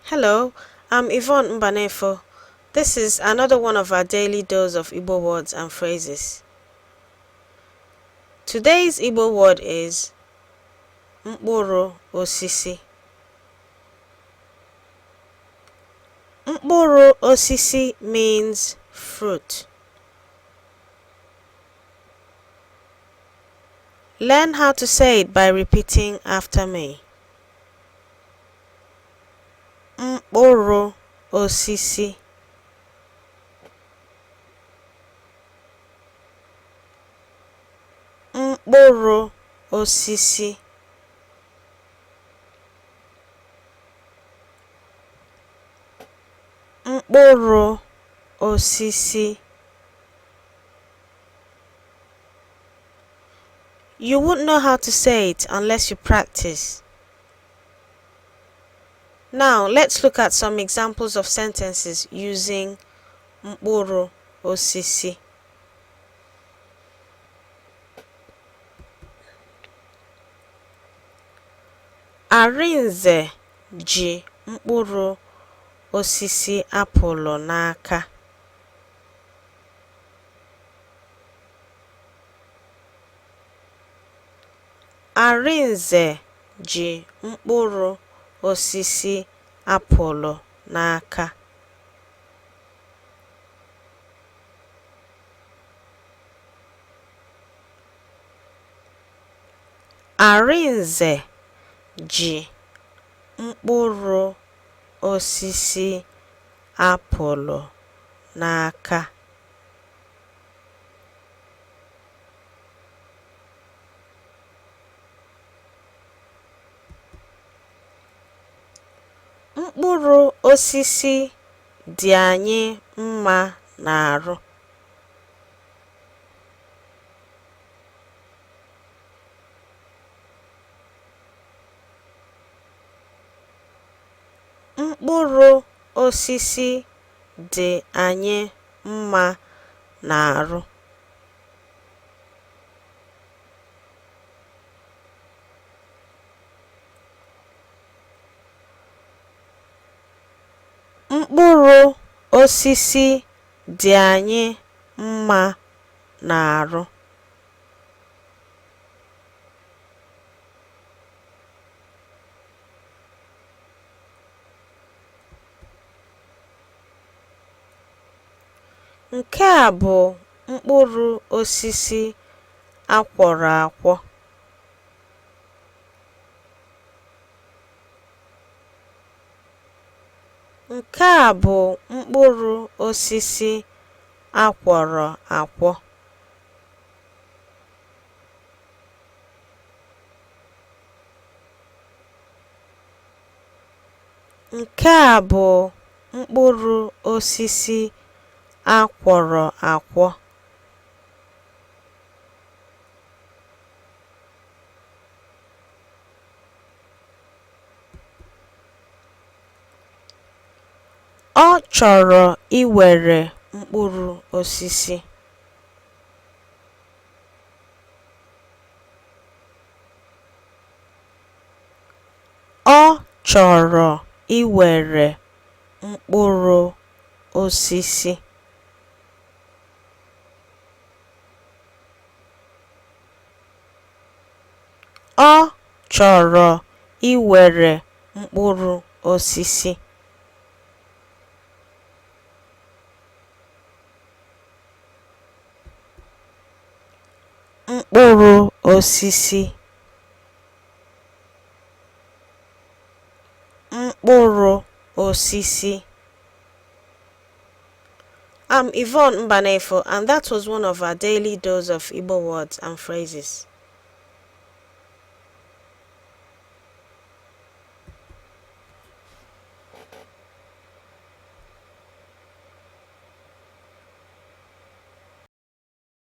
Hello, I'm Yvonne Mbanefo. This is another one of our daily dose of Igbo words and phrases. Today's Igbo word is mkpụrụ osisi. Mkpụrụ osisi means fruit. Learn how to say it by repeating after me. Mkpụrụ osisi. Mkpụrụ osisi. Mkpụrụ osisi. You won't know how to say it unless you practice. Now let's look at some examples of sentences using mkpụrụ osisi. Arinze ji mkpụrụ osisi apụlụ n'aka. Arinze ji mkpụrụ osisi apụlụ n'aka. Arinze ji mkpụrụ osisi apụlụ n'aka. Mkpụrụ osisi dị anyị mma n'arụ. Mkpụrụ osisi dị anyị mma n'arụ. Mkpụrụ osisi dị anyị mma n'arụ. Nke a bụ mkpụrụ osisi a kwọrọ akwọ. Nke a bụ mkpụrụ osisi a kwọrọ akwọ. Nke a bụ mkpụrụ osisi a kwọrọ akwọ. Ọ chọrọ iwere mkpụrụ osisi. Ọ chọrọ iwere mkpụrụ osisi. Ọ chọrọ iwere mkpụrụ osisi. Mkpụrụ osisi. Mkpụrụ osisi. I'm Yvonne Mbanefo, and that was one of our daily dose of Igbo words and phrases.